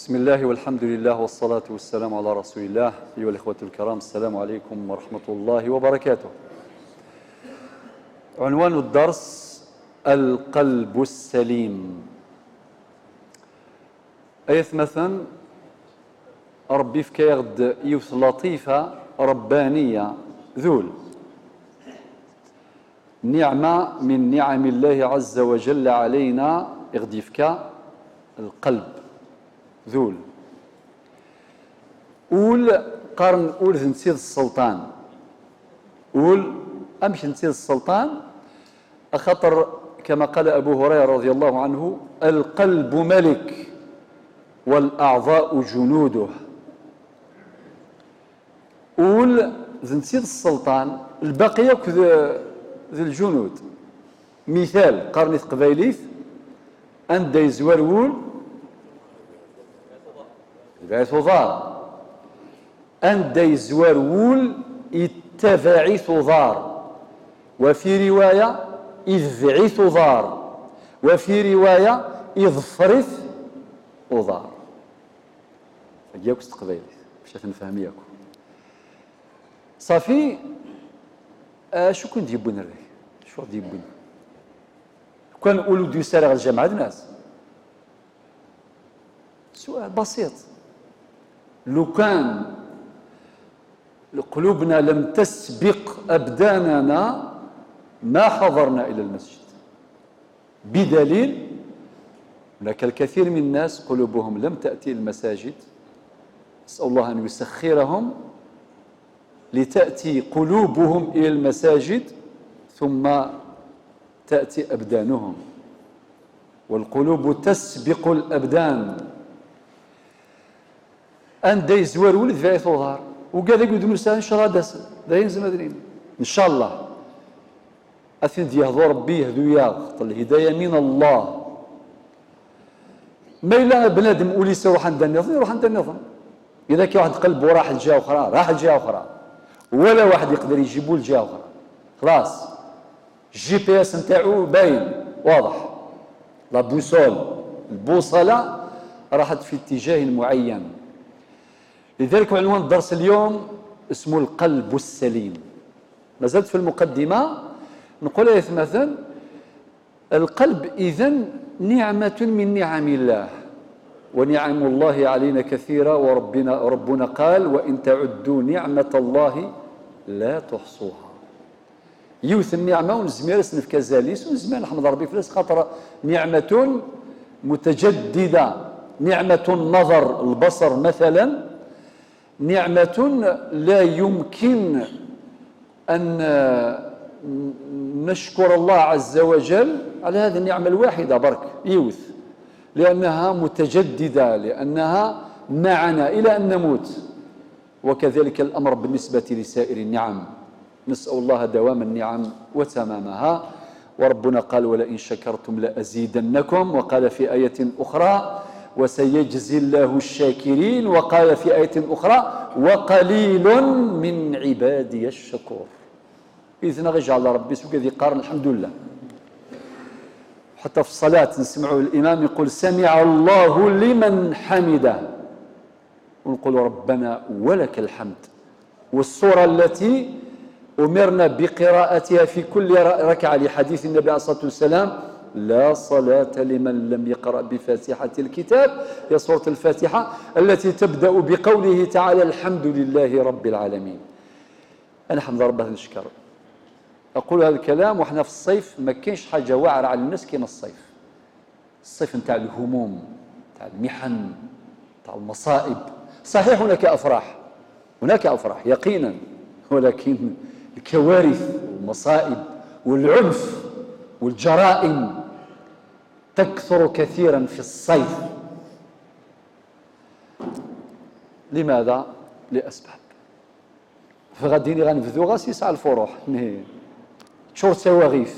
بسم الله والحمد لله والصلاة والسلام على رسول الله. أيها الإخوة الكرام، السلام عليكم ورحمة الله وبركاته. عنوان الدرس: القلب السليم. أيث مثلا ربي فكيغد يوث لطيفة ربانية ذول نعمة من نعم الله عز وجل علينا، اغديفك القلب ذول أول قرن أول نسيد السلطان، أول أمش نسيد السلطان أخطر، كما قال أبو هريرة رضي الله عنه: القلب ملك والأعضاء جنوده. أول نسيد السلطان، البقية ذي الجنود. مثال قرن قبيليث أن يزور ول يبعث ضار، أن يزور ول يتبعث ضار، وفي رواية إذعث ضار، وفي رواية إظفرث ضار. ياك استقبيليث باش نفهم ياكو صافي. شو كنت يبون الري؟ شو غادي يبون؟ كان نقولوا ديو سارة الجامعة الناس. سؤال بسيط: لو كان قلوبنا لم تسبق أبداننا ما حضرنا إلى المسجد، بدليل هناك الكثير من الناس قلوبهم لم تأتي المساجد، نسأل الله أن يسخرهم لتأتي قلوبهم إلى المساجد ثم تأتي أبدانهم، والقلوب تسبق الأبدان. أن داي زوار ولد في ظهر وقال يقول موسى إن شاء الله داس داين زمدرين إن شاء الله أثن يهضو ربي يهدو ياغ الهداية من الله. ما إلا بنادم أوليس يروح عند النظام، يروح عند النظام. إذا كان واحد قلبه راح لجهة أخرى، راح لجهة أخرى، ولا واحد يقدر يجيبو لجهة أخرى. خلاص GPS نتاعو باين واضح، la boussole، البوصلة راحت في اتجاه معين. لذلك عنوان الدرس اليوم اسمه القلب السليم. ما زلت في المقدمة نقول مثلا القلب إذن نعمة من نعم الله، ونعم الله علينا كثيرة، وربنا ربنا قال: وإن تعدوا نعمة الله لا تحصوها. يوث النعمة ونزمير سنف كزاليس ونزمير نحمد ربي فلس، خاطر نعمة متجددة، نعمة النظر البصر مثلا، نعمة لا يمكن أن نشكر الله عز وجل على هذه النعمة الواحدة برك يوث، لأنها متجددة، لأنها معنا إلى أن نموت. وكذلك الأمر بالنسبة لسائر النعم، نسأل الله دوام النعم وتمامها. وربنا قال: ولئن شكرتم لأزيدنكم، وقال في آية أخرى: وسيجزي الله الشاكرين، وقال في آية أخرى: وقليل من عبادي الشكور. إذن غيجعل ربي سوك ذي قارن الحمد لله. حتى في الصلاة نسمع الإمام يقول: سمع الله لمن حمده، ونقول ربنا ولك الحمد. والسورة التي أمرنا بقراءتها في كل ركعة لحديث النبي عليه الصلاة والسلام: لا صلاة لمن لم يقرأ بفاتحة الكتاب، هي سورة الفاتحة التي تبدأ بقوله تعالى: الحمد لله رب العالمين. أنا حمد ربنا نشكر. أقول هذا الكلام وإحنا في الصيف، ما كاينش حاجة واعرة على الناس كيما الصيف. الصيف نتاع الهموم، نتاع المحن، نتاع المصائب. صحيح هناك أفراح، هناك أفراح يقينا، ولكن الكوارث والمصائب والعنف والجرائم تكثر كثيرا في الصيف. لماذا؟ لأسباب. فغاديني غنفذو غاسي ساعة الفروح، شور تواغيث،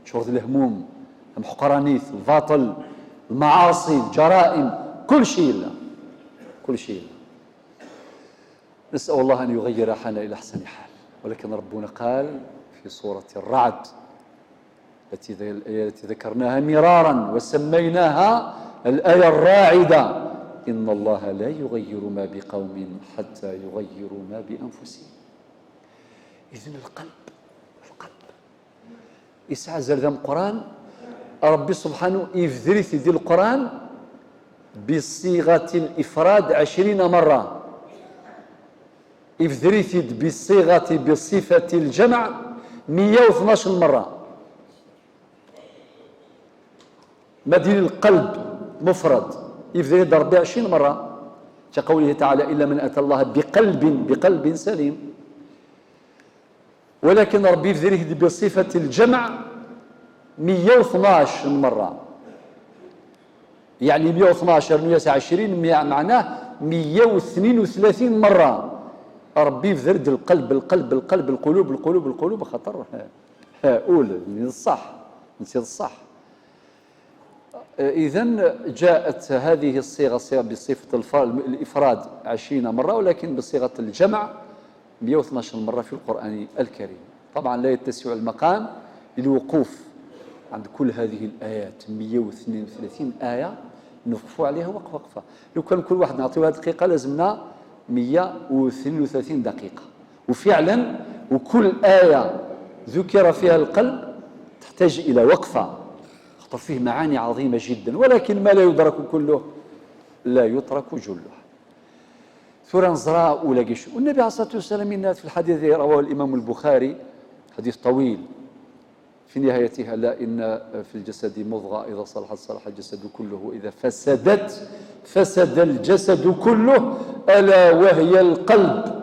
شور الهموم، المحقرانيث، الباطل، المعاصي، الجرائم، كل شيء لا، كل شيء لا. نسأل الله أن يغير حالنا إلى أحسن حال. ولكن ربنا قال في سورة الرعد التي ذكرناها مرارا وسميناها الآية الراعدة: إن الله لا يغير ما بقوم حتى يغيروا ما بأنفسهم. إذن القلب، القلب يسعى زر ذا القرآن، ربي سبحانه يفذري ذي القرآن بصيغة الإفراد 20 مرة، يفذري بصيغة بصفة الجمع 112 مرة. مدين القلب مفرد يفذري ربي 20 مرة، كقوله تعالى إلا من أتى الله بقلب سليم. ولكن ربي يفذريه بصفة الجمع 112 مرة، يعني 112 120 معناه 132 مرة ربي يفذر القلب القلب القلب القلوب القلوب القلوب. خطر أول من الصح، نسير الصح. إذن جاءت هذه الصيغة بصفة الإفراد 20 مرة، ولكن بصيغة الجمع 112 مرة في القرآن الكريم. طبعا لا يتسع المقام للوقوف عند كل هذه الآيات، 132 آية نوقفوا عليها وقفة. لو كان كل واحد نعطيوها دقيقة لازمنا 132 دقيقة. وفعلا وكل آية ذكر فيها القلب تحتاج إلى وقفة، خاطر فيه معاني عظيمة جدا، ولكن ما لا يدرك كله لا يترك جله. ثورة نزراء ولا قش. والنبي عليه الصلاة والسلام في الحديث رواه الإمام البخاري، حديث طويل، في نهايتها لا إن في الجسد مضغة إذا صلحت صلح الجسد كله وإذا فسدت فسد الجسد كله ألا وهي القلب.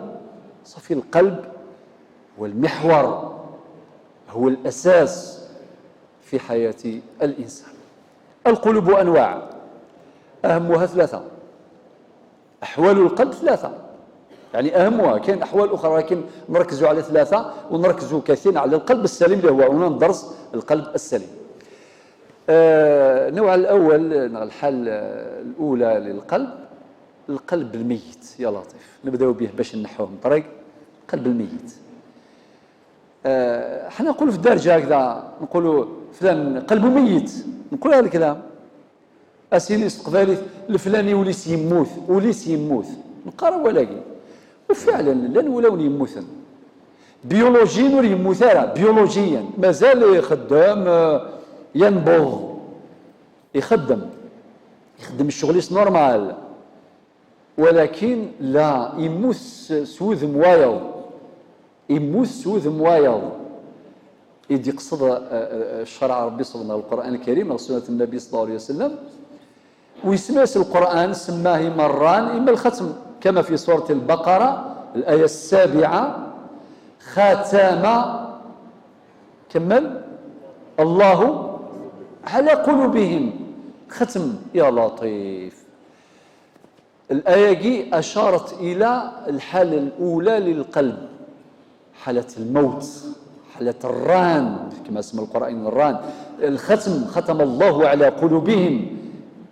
صفي القلب هو المحور، هو الأساس في حياة الإنسان. القلوب أنواع، أهمها ثلاثة. أحوال القلب ثلاثة، يعني أهمها، كاين أحوال أخرى لكن نركزوا على ثلاثة، ونركزوا كثيرا على القلب السليم اللي هو عنوان درس القلب السليم. النوع الأول، الحال الأولى للقلب، القلب الميت. يا لطيف، نبداو به باش نحوه من طريق. القلب الميت، حنا نقولوا في الدارجة هكذا، نقولوا فلان قلبه ميت، نقول هذا الكلام. أسيني استقبالي الفلاني وليس يموت، وليس يموت، نقرا ولاكن وفعلا لن ولاو يموتن بيولوجيا ولا يموت، بيولوجيا مازال يخدم، ينبض، يخدم الشغل normal، ولكن لا يموت سوذ موايض، يموت سوذ موايض. يدي قصد الشرع ربي صلى القرآن الكريم وسنة النبي صلى الله عليه وسلم، ويسمى القرآن سماه مران إما الختم، كما في سورة البقرة الآية 7، ختم كمل الله على قلوبهم، ختم. يا لطيف، الآية دي أشارت إلى الحالة الأولى للقلب، حالة الموت، حالة الران كما اسم القرآن الران. الختم ختم الله على قلوبهم،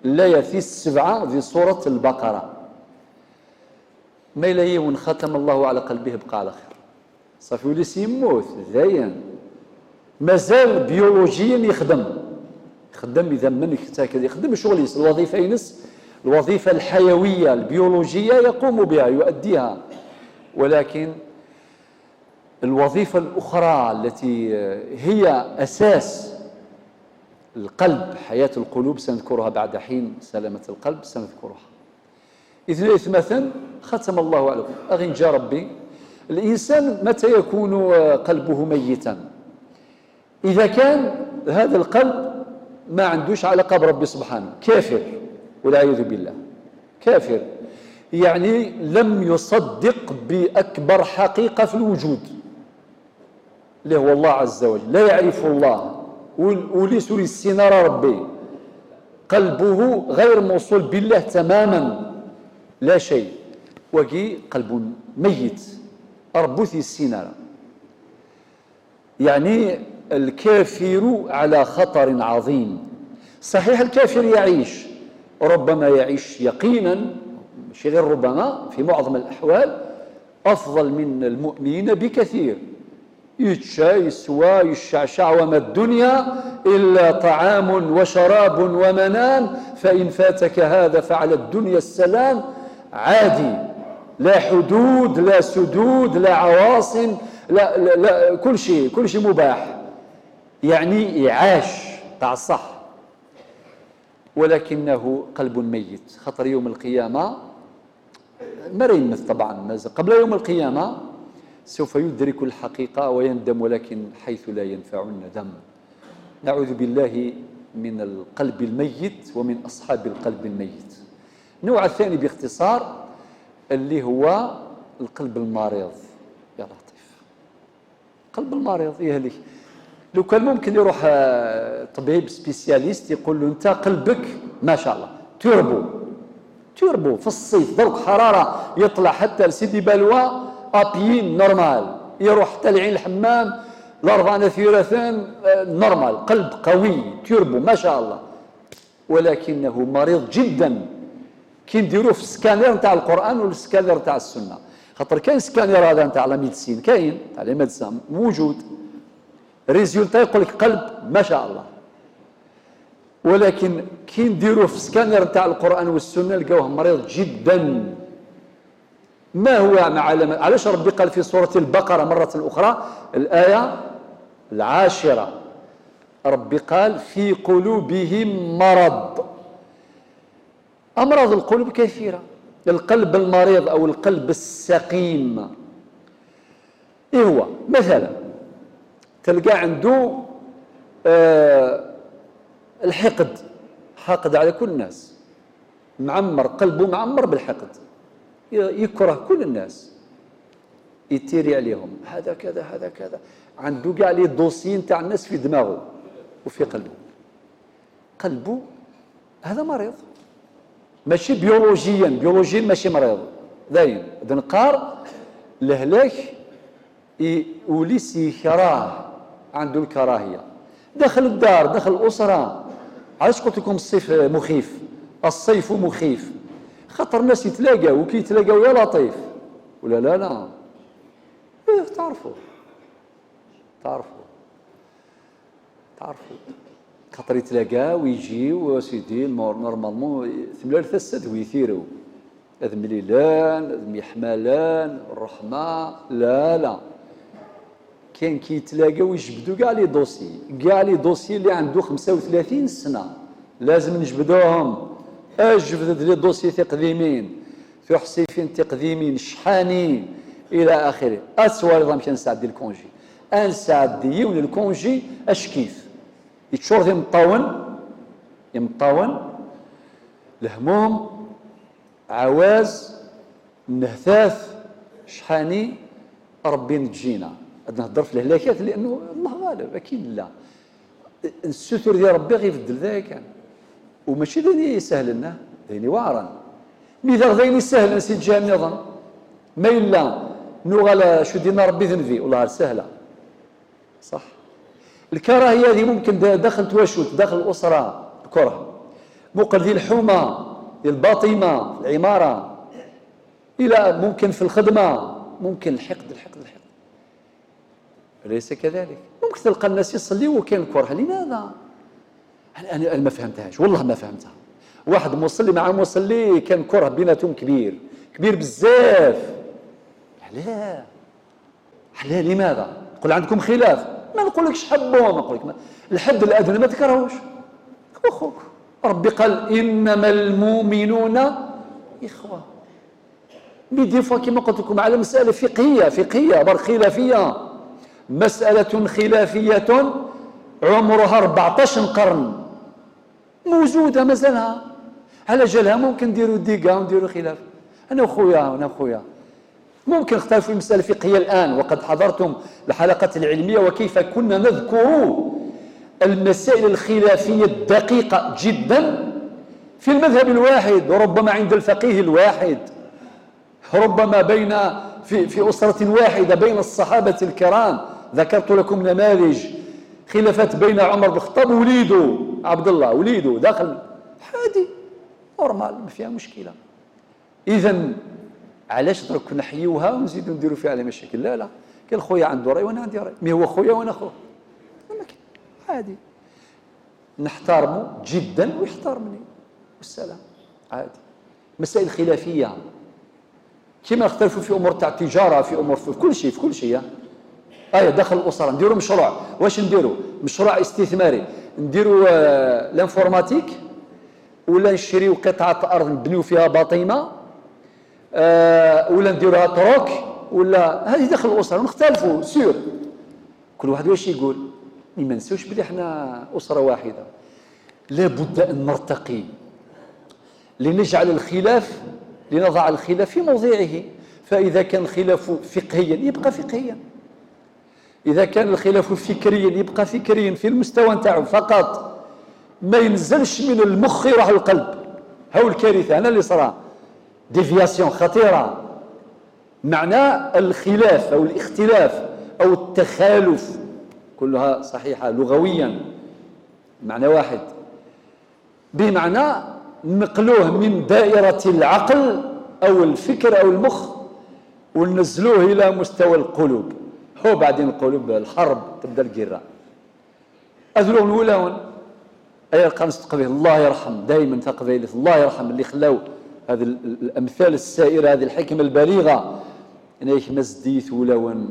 الآية في 7 في سورة البقرة. ما يلايون ختم الله على قلبه بقى على خير، صافي وليس يموت ذاين، مازال بيولوجيا يخدم، يخدم إذا من يخدم شغل الوظيفة ينس، الوظيفة الحيوية البيولوجية يقوم بها يؤديها، ولكن الوظيفة الأخرى التي هي أساس القلب، حياة القلوب، سنذكرها بعد حين، سلامة القلب سنذكرها. إذن مثلا ختم الله على أغن جاء ربي. الإنسان متى يكون قلبه ميتا؟ إذا كان هذا القلب ما عندوش علاقة بربي سبحانه، كافر والعياذ بالله، كافر يعني لم يصدق بأكبر حقيقة في الوجود اللي هو الله عز وجل، لا يعرف الله وليس السنارة ربي، قلبه غير موصول بالله تماما، لا شيء، وكي قلب ميت أربثي السنارة. يعني الكافر على خطر عظيم. صحيح الكافر يعيش، ربما يعيش يقينا، مش غير ربما، في معظم الأحوال أفضل من المؤمنين بكثير، يتشا يسوى يشعشع، وما الدنيا إلا طعام وشراب ومنام، فإن فاتك هذا فعلى الدنيا السلام. عادي، لا حدود لا سدود لا عواصم لا, لا, لا، كل شيء، كل شيء مباح، يعني يعاش تاع الصح. ولكنه قلب ميت. خطر يوم القيامة ما يمث طبعا، قبل يوم القيامة سوف يدرك الحقيقة ويندم، ولكن حيث لا ينفع الندم. نعوذ بالله من القلب الميت ومن أصحاب القلب الميت. النوع الثاني باختصار اللي هو القلب المريض. يا لطيف، قلب المريض يهلك. لو كان ممكن يروح طبيب spécialiste يقول له انت قلبك ما شاء الله turbo، turbo في الصيف درك حرارة يطلع حتى لسيدي بلوى à pied normal، يروح حتى لعين الحمام الأربعة ثلاثين normal، قلب قوي توربو ما شاء الله، ولكنه مريض جدا. كي نديروه في السكانير نتاع القرآن والسكانير نتاع السنة، خاطر كاين سكانير هذا نتاع la médecine، كاين تاع les médecins موجود، résultat يقول لك قلب ما شاء الله، ولكن كي نديروه في السكانير نتاع القرآن والسنة لقاوه مريض جدا. ما هو معلم؟ علاش ربي قال في سورة البقرة مرة أخرى الآية 10، ربي قال في قلوبهم مرض. أمراض القلوب كثيرة. القلب المريض أو القلب السقيم إيه هو؟ مثلا تلقى عنده الحقد، حاقد على كل الناس، معمر قلبه معمر بالحقد، يكره كل الناس، يتيري عليهم، هذا كذا هذا كذا، عنده كاع les dossiers تاع الناس في دماغه وفي قلبه. قلبه هذا مريض، ماشي بيولوجيا، بيولوجيا ماشي مريض، داين دنقار الهلاك وليس يكراه، عنده الكراهية داخل الدار داخل الاسرة. علاش قلت لكم الصيف مخيف؟ الصيف مخيف خاطر الناس يتلاقاو، وكي يتلاقاو يا لطيف ولا لا لا إيه، تعرفوا تعرفوا تعرفوا خاطر يتلاقاو ويجيو سيدي normalement ثملال السد ويثيروا هذ مليلان هذ ميحملان الرحمة لا لا، كاين كي يتلاقاو يجبدوا كاع les dossiers، كاع les dossiers اللي عنده 35 سنة لازم نجبدوهم. اجبد les dossiers تقديمين تحسيفين تقديمين شحانين الى اخره. اسوار نظام كان ساعدي ال congé، انسعدي يون ال congé اش كيف يتشور يمطاون يمطاون الهموم عواز النهثاث شحاني. ربي نجينا. نهضر في الهلاكات لانه الله غالب اكيد لا الستر ديال ربي غيبدل ذاك، وماشي ديني يسهل لنا ديني وعرا مي ذا ديني سهل نسيت جا النظام ما الا نوغ شو دينا ربي ذنبي والله سهلة صح. الكراهية هذه ممكن داخل تواشوت داخل الاسرة الكره ممكن ديال الحومه ديال الباطمه العمارة الى ممكن في الخدمة ممكن الحقد الحقد الحقد. أليس كذلك؟ ممكن تلقى الناس يصليوا وكاين الكره. لماذا؟ انا ما فهمتهاش والله ما فهمتها. واحد مصلي مع مصلي كان كره بيناتهم كبير كبير بزاف. علاه؟ علاه لماذا؟ نقول عندكم خلاف، ما نقولكش حبوه، ما نقولك الحد الادنى ما تكرهوش اخوك. ربي قال انما المؤمنون اخوه. mais des fois كما قلت لكم على مسالة فقهية فقهية بر خلافية، مسالة خلافية عمرها 14 قرن موجودة مازالها، على جالها ممكن نديروا ديكا ونديروا خلاف. انا وخويا انا وخويا ممكن نختلف في المسالة الفقهية الان، وقد حضرتم الحلقات العلمية وكيف كنا نذكر المسائل الخلافية الدقيقة جدا في المذهب الواحد، وربما عند الفقيه الواحد، ربما بين في أسرة واحدة بين الصحابة الكرام. ذكرت لكم نماذج خلافات بين عمر بن الخطاب وليده عبد الله، وليده داخل عادي normal ما فيها مشكلة. إذا علاش درك نحيوها ونزيدوا نديروا فيها على مشاكل؟ لا لا، قال خويا عنده راي وانا عندي راي، mais هو خويا وانا خوه، عادي، نحترمه جدا ويحترمني والسلام، عادي. مسائل خلافية كما نختلفوا في امور تاع التجارة، في امور في كل شيء، في كل شيء. اي داخل الاسرة نديروا مشروع، واش نديروا؟ مشروع استثماري، نديروا l'informatique، ولا نشريو قطعه ارض نبنيو فيها باطيمه، ولا نديروها troc، ولا هذه داخل الاسرة نختلفوا sûr، كل واحد واش يقول. ما ننسوش بلي احنا اسره واحدة. لابد ان نرتقي لنجعل الخلاف، لنضع الخلاف في موضعه. فاذا كان الخلاف فقهيا يبقى فقهيا، اذا كان الخلاف فكريا يبقى فكريا في المستوى نتاعو فقط، ما ينزلش من المخ يروح للقلب. هاو الكارثة انا اللي صرا، déviation خطيرة. معنى الخلاف او الاختلاف او التخالف كلها صحيحه لغويا، معنى واحد، بمعنى نقلوه من دائرة العقل او الفكر او المخ وننزلوه الى مستوى القلوب. هو بعدين القلوب الحرب تبدا ال guerre. أذلون الولاون أي القنص تقبيل، الله يرحم دائما تقبيل، الله يرحم اللي خلاو هذه الأمثال السائرة، هذه الحكمة البليغة، إنيك مزديت ولاون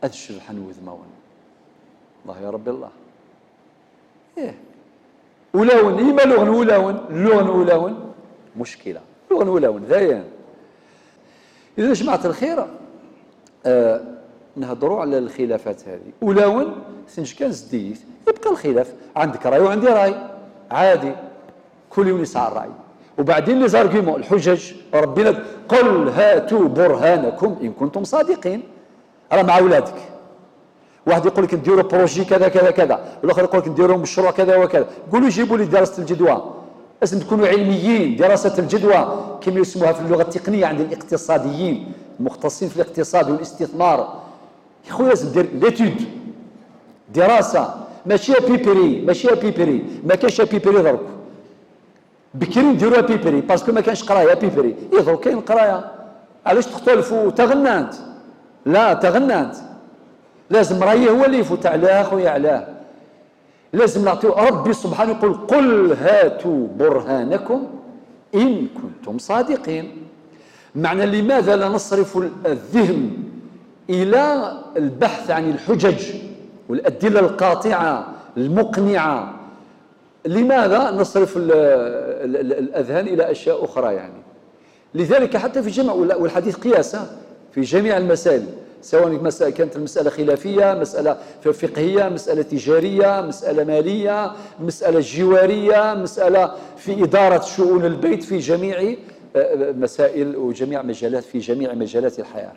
أذشرحن وذمون. الله يا رب الله. إيه ولاون إما لغن ولاون، لغن ولاون مشكلة، لغن ولاون ذاين. إذا جماعة الخير نهضروا على الخلافات هذه. ولاون سنج كان زديت يبقى الخلاف، عندك راي وعندي راي، عادي، كل يوم يسعى الراي. وبعدين les arguments، الحجج، ربنا قل هاتوا برهانكم ان كنتم صادقين. راه مع اولادك، واحد يقول لك نديروا projet كذا كذا كذا، والاخر يقول لك نديروا مشروع كذا وكذا. قولوا جيبوا لي دراسة الجدوى. لازم تكونوا علميين. دراسة الجدوى كما يسموها في اللغة التقنية عند الاقتصاديين المختصين في الاقتصاد والاستثمار. يا خويا لازم دير l'étude، دراسة، ماشي à peu près، ماشي à peu près، ما كاينش à peu près درك. بكري نديرو à peu près parce que ما كانش قرايه à peu près، إيه درك كاين قرايه. علاش تختلفوا؟ تغنانت، لا تغنانت، لازم رايه هو اللي يفوت. علاه خويا علاه؟ لازم نعطيو. ربي سبحانه يقول قل هاتوا برهانكم ان كنتم صادقين. معنى لماذا لا نصرف الذهن الى البحث عن الحجج والادلة القاطعة المقنعة؟ لماذا نصرف الاذهان الى اشياء اخرى يعني؟ لذلك حتى في جمع، والحديث قياس في جميع المسائل، سواء كانت المسألة خلافية، مسألة فقهية، مسألة تجارية، مسألة مالية، مسألة جوارية، مسألة في إدارة شؤون البيت، في جميع مسائل وجميع مجالات، في جميع مجالات الحياة.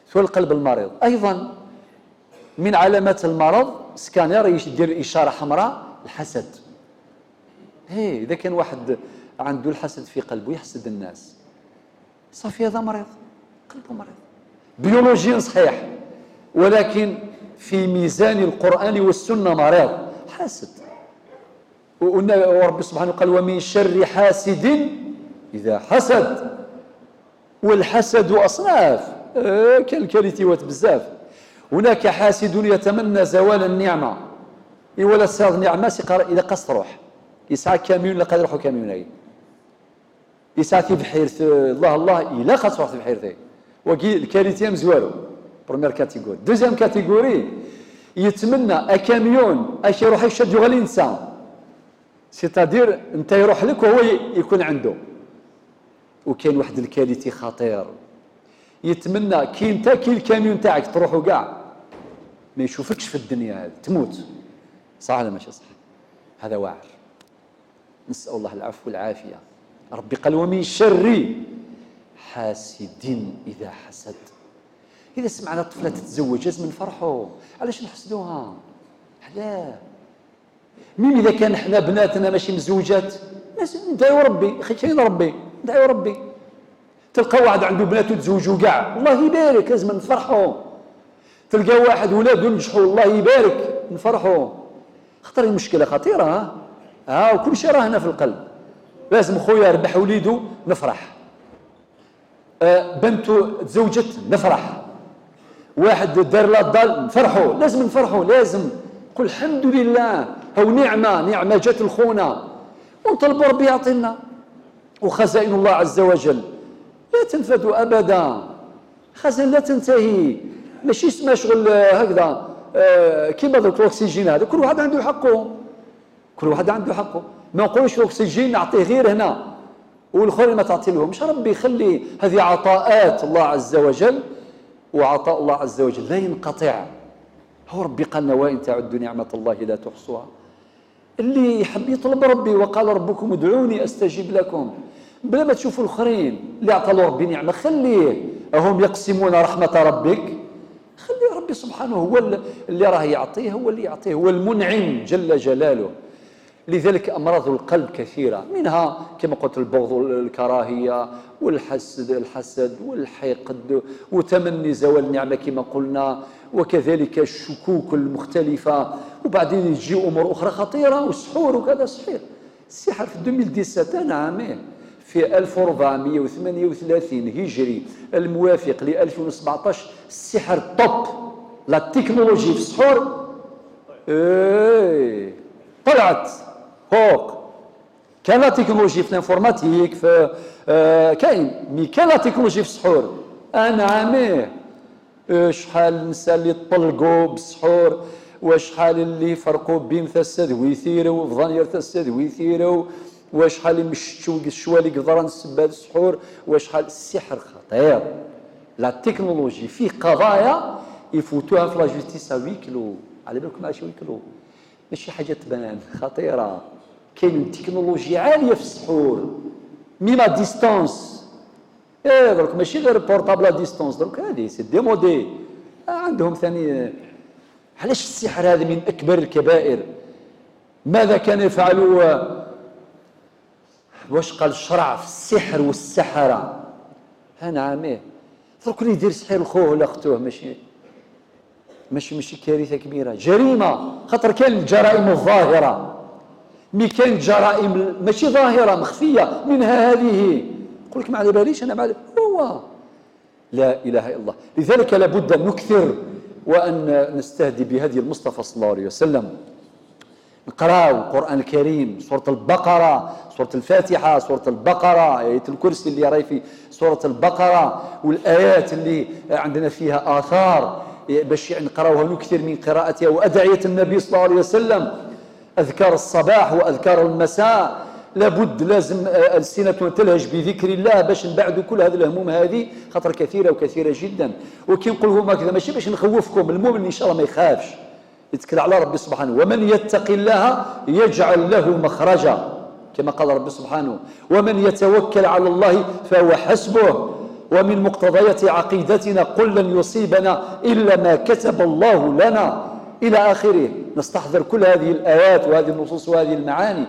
ثم القلب المريض أيضا من علامات المرض، سكانير يدير إشارة حمراء، الحسد. هي إذا كان واحد عنده الحسد في قلبه يحسد الناس، صافي هذا مريض، قلبه مريض بيولوجيا صحيح، ولكن في ميزان القرآن والسنة مريض حاسد. ورب سبحانه قال ومن شر حاسد إذا حسد. والحسد أصناف، كاين qualité وات بزاف. هناك حاسد يتمنى زوال النعمة، ولا صار نعمة إذا قص روح يسعى كاميون، لا قادر يروحوا كاميونين، يسعى في بحيرة الله الله إلا قص روح في بحيرة وكي ال qualité مزوالو، première catégorie. deuxième catégorie يتمنى كاميون اش يروح يشد يغالي انسان، c'est-à-dire انت يروح لك وهو يكون عنده. وكاين واحد ال qualité خطير، يتمنى كي انت كي الكاميون تاعك تروحوا كاع ما يشوفكش في الدنيا هذه، تموت. صح ولا ماشي صح؟ هذا واعر، نسأل الله العفو والعافية. ربي قال ومن شر حاسد إذا حسد. إذا سمعنا طفلة تتزوج لازم نفرحوا، علاش نحسدوها؟ علاه؟ même إذا كان حنا بناتنا ماشي مزوجات ندعيو ربي، أخي كاين ربي، ندعيو ربي. تلقى واحد عنده بناته تزوجوا كاع، الله يبارك، لازم نفرحوا. تلقى واحد ولادو نجحوا، الله يبارك، نفرحوا. خاطر المشكلة خطيرة، ها ها وكل شيء راه هنا في القلب. لازم خويا ربح وليدو نفرح، بنته تزوجت نفرح. واحد دار la dalle، نفرحوا، لازم نفرحوا، لازم قل الحمد لله، هو نعمه، نعمه جات الخونه، ونطلبوا ربي يعطينا. وخزائن الله عز وجل لا تنفد ابدا، خزائن لا تنتهي، ماشي اسمها شغل هكذا كيما درك الاكسجين هذا، كل واحد عنده حقه، كل واحد عنده حقه. ما نقولوش الاكسجين نعطيه غير هنا والاخرين ما تعطي لهمش. ربي يخلي هذه عطاءات الله عز وجل، وعطاء الله عز وجل لا ينقطع. هو ربي قالنا وان تعدوا نعمه الله لا تحصوها. اللي يحب يطلب ربي، وقال ربكم ادعوني استجب لكم، بلا ما تشوفوا الاخرين اللي عطى له ربي نعمه خليه. هم يقسمون رحمه ربك، خلي ربي سبحانه هو اللي راه يعطيه، هو اللي يعطيه، هو المنعم جل جلاله. لذلك أمراض القلب كثيرة، منها كما قلت البغض والكراهية والحسد، الحسد والحقد وتمني زوال النعمة كما قلنا، وكذلك الشكوك المختلفة، وبعدين يجي أمور أخرى خطيرة والسحور وكذا. السحر، السحر في 2017، نعم في 1438 هجري الموافق ل 2017، السحر top، la technologie في السحور ايه طلعت فوق. كان la technologie في l'informatique في كاين، mais كان la technologie في السحور. انا عامية شحال النساء اللي طلقوا بالسحور، وشحال اللي فرقوا بين ثسد ويثيروا وفضانير ثسد ويثيروا، وشحال اللي مشتوا الشوالي قدران السباد السحور، وشحال. السحر خطير، la technologie فيه قضايا يفوتوها في la justice à huis clos. على بالكم علاش huis clos؟ ماشي حاجة تبان خطيره. كاين تكنولوجيا عالية في السحور، même à distance. ايه درك ماشي غير portable à distance، درك هذه c'est démodé. عندهم ثاني. علاش السحر هذا من اكبر الكبائر؟ ماذا كان يفعل؟ واش قال الشرع في السحر والسحرة؟ ها نعم ايه، درك اللي يدير سحر لخوه ولا اخته ماشي كارثة كبيره، جريمه، خاطر كاين الجرائم الظاهره، mais كاين جرائم ماشي ظاهره، مخفيه، منها هذه. يقول لك ما على باليش انا، ما هو لا اله الا الله. لذلك لابد ان نكثر وان نستهدي بهدي المصطفى صلى الله عليه وسلم. نقراو القران الكريم، سورة البقره، سورة الفاتحه، سورة البقره، ايه الكرسي اللي راهي في سورة البقره، والايات اللي عندنا فيها اثار باش نقراوها، نكثر من قراءتها، وادعيه النبي صلى الله عليه وسلم، اذكار الصباح واذكار المساء. لابد لازم ألسنتنا تلهج بذكر الله باش نبعدوا كل هذه الهموم هذه، خاطر كثيرة وكثيره جدا. وكي نقول لهم هكذا ماشي باش نخوفكم، المؤمن ان شاء الله ما يخافش، يتكل على ربي سبحانه. ومن يتق الله يجعل له مخرجا كما قال ربي سبحانه، ومن يتوكل على الله فهو حسبه. ومن مقتضيات عقيدتنا قل لن يصيبنا إلا ما كتب الله لنا إلى آخره. نستحضر كل هذه الآيات وهذه النصوص وهذه المعاني،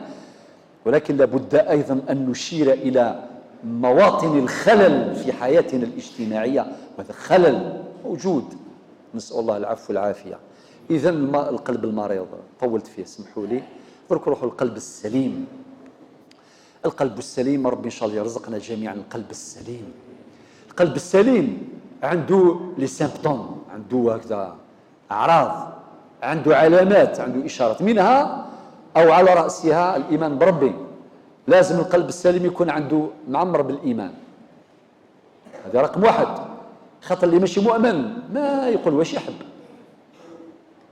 ولكن لابد أيضا أن نشير إلى مواطن الخلل في حياتنا الاجتماعية، وهذا خلل موجود، نسأل الله العفو والعافية. إذا القلب المريض طولت فيه، اسمحوا لي. درك نروحوا القلب السليم. القلب السليم، ربي إن شاء الله يرزقنا جميعا القلب السليم. القلب السليم عنده les symptômes، عنده هكذا أعراض، عنده علامات، عنده إشارات، منها أو على رأسها الإيمان بربي. لازم القلب السليم يكون عنده معمر بالإيمان، هذا رقم واحد. خاطر اللي ماشي مؤمن ما يقول واش يحب.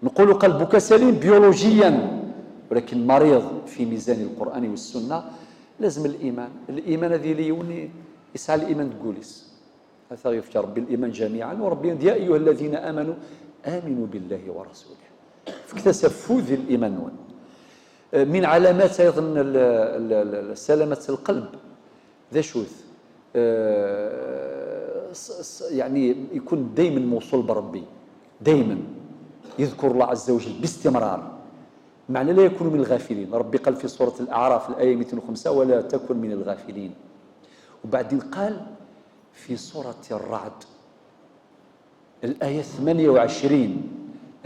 نقول قلبك سليم بيولوجيا ولكن مريض في ميزان القرآن والسنة. لازم الإيمان، الإيمان هذه اللي يوني يسعى الإيمان تقوليس هذا يفتح ربي الإيمان جميعا. وربي يا أيها الذين آمنوا آمنوا بالله ورسوله، فاكتسفوا ذي الإيمان. من علامات أيضا سلامة القلب ذا شوث، يعني يكون دائما موصول بربي، دائما يذكر الله عز وجل باستمرار، معنى لا يكون من الغافلين. ربي قال في سورة الأعراف الآية 205 ولا تكن من الغافلين. وبعدين قال في سورة الرعد الآية 28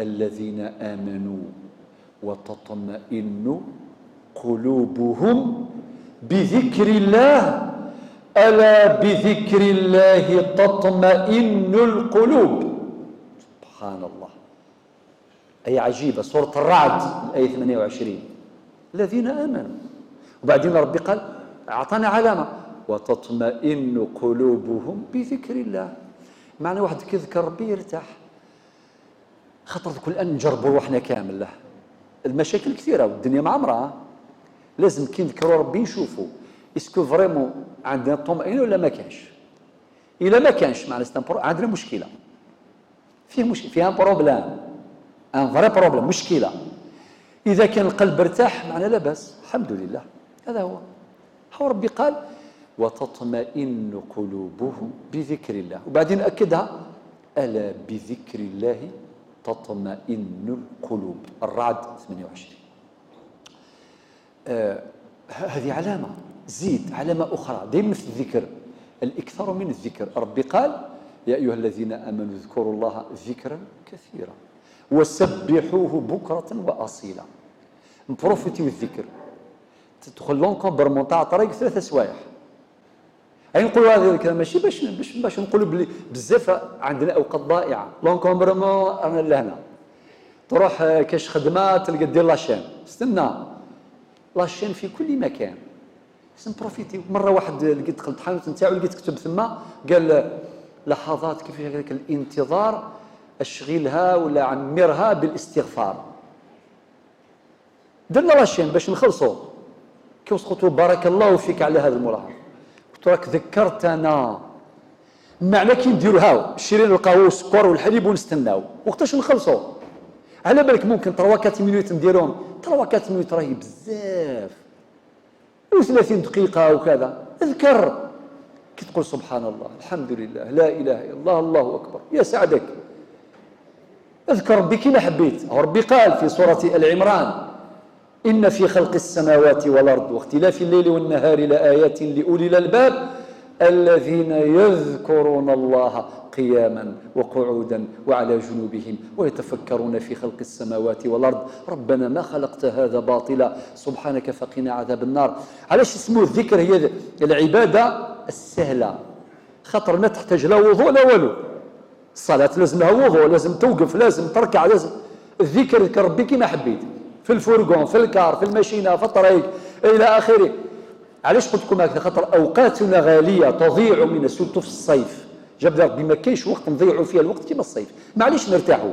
الذين آمنوا وتطمئن قلوبهم بذكر الله ألا بذكر الله تطمئن القلوب. سبحان الله، آية عجيبة، سورة الرعد الآية 28، الذين آمنوا. وبعدين ربي قال أعطانا علامة، وتطمئن قلوبهم بذكر الله. معنى واحد كيذكر ربي يرتاح. خاطر كل الآن نجربوا روحنا كامل، له المشاكل كثيرة والدنيا معمرة، لازم كي نذكروا ربي نشوفوا est-ce que vraiment عندنا الطمأنينة ولا ما كانش. إلا ما كانش معنى عندنا مشكلة، فيه مشكلة، فيها problème، un vrai problème، مشكلة. إذا كان القلب ارتاح معنى لا بأس، الحمد لله. هذا هو، هو ربي قال وتطمئن قلوبهم بذكر الله، وبعدين أكدها ألا بذكر الله تطمئن القلوب، الرعد 28. هذه علامة. زيد علامة أخرى دائما في الذكر، الإكثار من الذكر. ربي قال يا أيها الذين آمنوا اذكروا الله ذكرا كثيرا وسبحوه بكرة وأصيلا. نبروفيتيو الذكر، تدخل l'encombrement تاع طريق 3 سوايع. أي نقولوا هذا الكلام ماشي باش باش باش نقولوا بلي بزاف عندنا أوقات ضائعة. l'encombrement أنا لهنا تروح كاش خدمة تلقى دير la chaîne، استنى la chaîne في كل مكان، لازم profiter. مرة واحد لقيت دخلت الحانوت نتاعو لقيت كتب ثم قال لحظات كيف هذاك الانتظار اشغلها ولا عمرها بالاستغفار. درنا la chaîne باش نخلصوا، كي وصلت بارك الله فيك على هذا الملاحظة، قلت راك ذكرتنا. معنى كي نديرو هاو شرينا القهوة والسكر والحليب ونستناو وقتاش نخلصوا. على بالك ممكن 3 4 minutes نديروهم، 3 4 minutes راهي بزاف، و30 دقيقة وكذا. اذكر كي تقول سبحان الله الحمد لله لا إله إلا الله الله أكبر، يا سعدك. اذكر ربي كما حبيت. ربي قال في سورة العمران إن في خلق السماوات والأرض واختلاف الليل والنهار لآيات لأولي الألباب الذين يذكرون الله قياما وقعودا وعلى جنوبهم ويتفكرون في خلق السماوات والأرض ربنا ما خلقت هذا باطلا سبحانك فقنا عذاب النار. علاش اسمه الذكر؟ هي العبادة السهلة، خاطر ما تحتاج لا وضوء لا والو. الصلاة لازم لها وضوء، لازم توقف، لازم تركع، لازم. الذكر ذكر ربي كما حبيت، في ال fourgon، في ال car، في الماشينة، في الطريق، إلى آخره. علاش قلت لكم هكذا؟ خاطر أوقاتنا غالية تضيع من surtout في الصيف. جاب ربي ما كاينش وقت نضيعوا فيه الوقت كما الصيف. معليش نرتاحوا،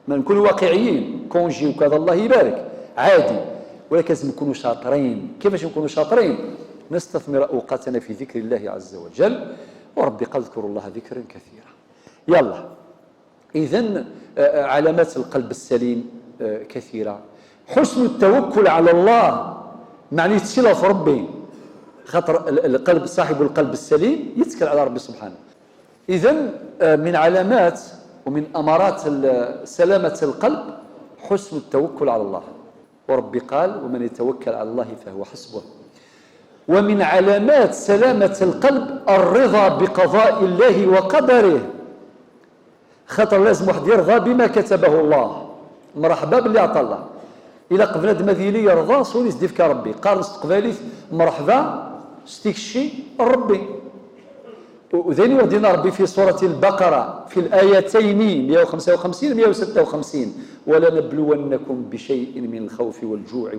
ما نكونوا واقعيين، congé وكذا الله يبارك عادي، ولكن لازم نكونوا شاطرين. كيفاش نكونوا شاطرين؟ نستثمر أوقاتنا في ذكر الله عز وجل، وربي قال اذكروا الله ذكرا كثيرا. يلا إذن علامات القلب السليم كثيرة. حسن التوكل على الله، معني تسيله في ربي، خاطر القلب صاحب القلب السليم يتكل على ربي سبحانه. إذن من علامات ومن أمارات سلامة القلب حسن التوكل على الله، وربي قال ومن يتوكل على الله فهو حسبه. ومن علامات سلامة القلب الرضا بقضاء الله وقدره، خاطر لازم واحد يرضى بما كتبه الله. مرحبا باللي عطى الله. إلا قبل مذيلي يرضى سوني سديفك ربي قارن قبالي مرحبا ستيك الشي ربي. وذاني ودينا ربي في سورة البقرة في الآيتين 155 156 ولنبلونكم بشيء من الخوف والجوع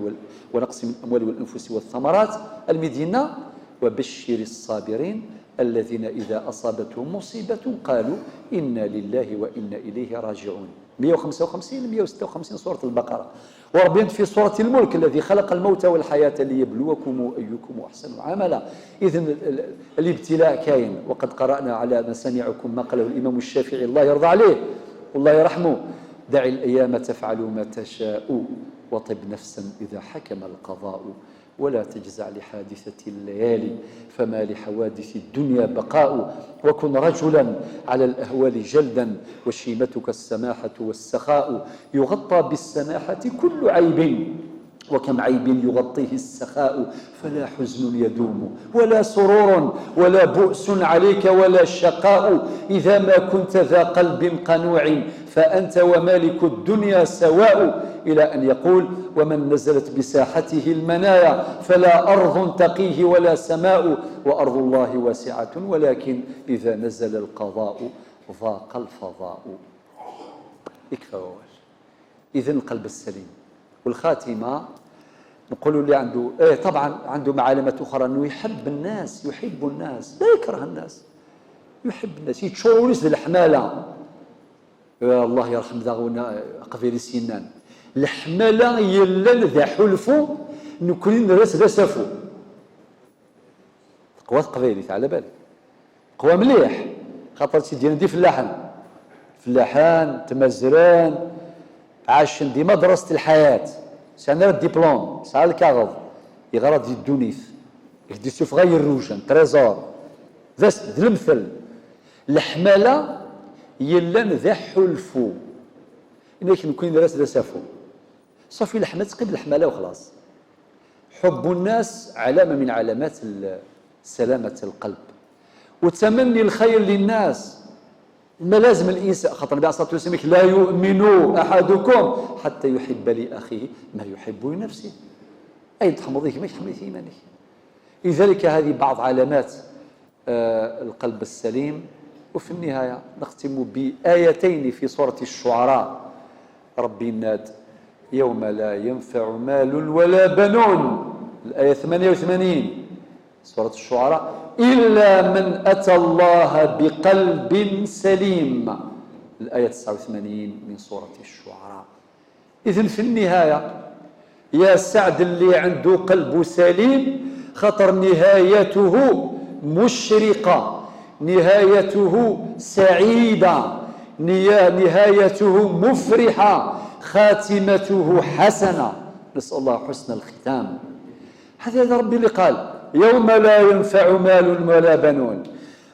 ونقص من الأموال والأنفس والثمرات المدينة وبشر الصابرين الذين إذا أصابتهم مصيبة قالوا إنا لله وإنا إليه راجعون. 155 156 سورة البقرة. وربي في سورة الملك الذي خلق الموت والحياة ليبلوكم أيكم أحسن عملا. إذن الابتلاء كاين، وقد قرأنا على مسامعكم ما قاله الإمام الشافعي الله يرضى عليه والله يرحمه: دع الأيام تفعل ما تشاء وطب نفسا إذا حكم القضاء ولا تجزع لحادثة الليالي فما لحوادث الدنيا بقاء وكن رجلا على الأهوال جلدا وشيمتك السماحة والسخاء يغطى بالسماحة كل عيب وكم عيب يغطيه السخاء فلا حزن يدوم ولا سرور ولا بؤس عليك ولا شقاء إذا ما كنت ذا قلب قنوع فأنت ومالك الدنيا سواء. إلى أن يقول: ومن نزلت بساحته المنايا فلا أرض تقيه ولا سماء وأرض الله واسعة ولكن إذا نزل القضاء ضاق الفضاء. يكفى ووال. إذن القلب السليم. والخاتمة نقولوا اللي عنده طبعا عنده معالمات أخرى، أنه يحب الناس، يحب الناس، لا يكره الناس، يحب الناس، يتشوريس الحمالة. يا الله يرحم ذا قبيل سينان الحمالة يلان ذا حلفو نكون راس ذا سافو. قوات قبيلي على بالك قوة مليح، خاطر سيدي دي فلاحان، فلاحان تمزران عاشن دي مدرسة الحياة، سعنا الدبلوم سعى الكاغذ يغرد الدونيث يدي سوف غير الروجن تريزور ذا المثل. الحمالة يلان ذا حلفو إنك نكون راس ذا سافو صافي. الحمالة تقيب الحمالة وخلاص. حب الناس علامة من علامات سلامة القلب، وتمني الخير للناس. ما لازم الإنسان، خاطر النبي عليه الصلاة والسلام لا يؤمن أحدكم حتى يحب لأخيه ما يحب لنفسه. أي تحمضيه ما يحمضيه إيمانه. لذلك هذه بعض علامات القلب السليم. وفي النهاية نختم بآيتين في سورة الشعراء. ربي ناد يوم لا ينفع مال ولا بنون، الآية 88 سورة الشعراء، إلا من أتى الله بقلب سليم، الآية 89 من سورة الشعراء. إذن في النهاية يا سعد اللي عنده قلب سليم، خطر نهايته مشرقة، نهايته سعيدة، نهايته مفرحة، خاتمته حسنة. نسأل الله حسن الختام. هذا ربي اللي قال يوم لا ينفع مال ولا بنون،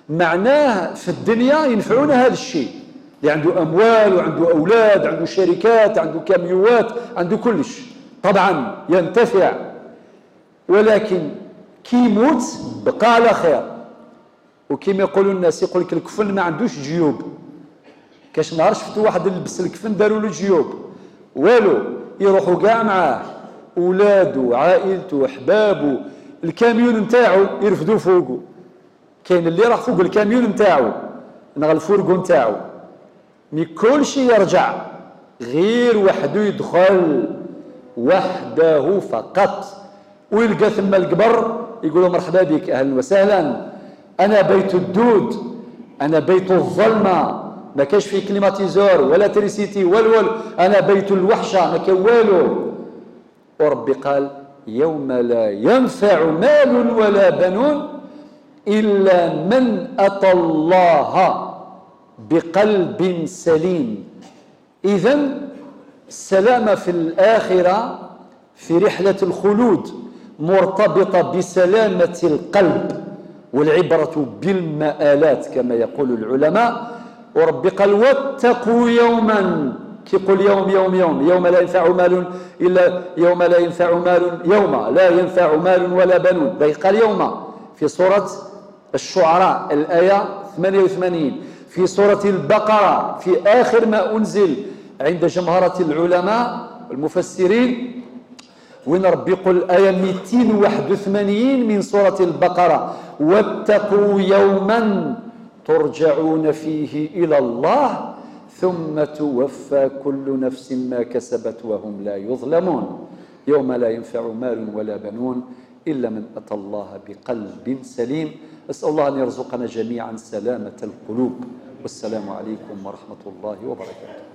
معناه في الدنيا ينفعون هذا الشيء، اللي عنده أموال وعنده أولاد، عنده شركات، عنده كاميوات، عنده كلش، طبعا ينتفع، ولكن كي يموت بقى على خير. وكما يقولوا الناس، يقول لك الكفن ما عندوش جيوب. كاش نهار شفتوا واحد لبس الكفن داروا له جيوب؟ والو، يروحوا كاع معاه، اولاده، عائلته، احبابه، الكاميون نتاعو يرفدوا فوقه. كاين اللي راح فوق الكاميون نتاعو، نغ ال fourgon نتاعو، mais كل شيء يرجع غير وحده يدخل وحده فقط، ويلقى ثم القبر يقولوا مرحبا بك، اهلا وسهلا، انا بيت الدود، انا بيت الظلمة، ما كاش فيه climatiseur ولا électricité ولا، انا بيت الوحشة، ما كان والو. وربي قال يوم لا ينفع مال ولا بنون إلا من أتى الله بقلب سليم. إذن السلامة في الآخرة في رحلة الخلود مرتبطة بسلامة القلب، والعبرة بالمآلات كما يقول العلماء. وربي قال واتقوا يوما، كيقول يوم يوم يوم، يوم لا ينفع مال إلا يوم لا ينفع مال، يوم لا ينفع مال ولا بنون. قال يوم في سورة الشعراء الآية 88، في سورة البقرة في آخر ما أنزل عند جمهرة العلماء المفسرين، وين ربي يقول الآية 281 من سورة البقرة واتقوا يوما ترجعون فيه إلى الله ثم توفى كل نفس ما كسبت وهم لا يظلمون. يوم لا ينفع مال ولا بنون إلا من أتى الله بقلب سليم. أسأل الله أن يرزقنا جميعا سلامة القلوب. والسلام عليكم ورحمة الله وبركاته.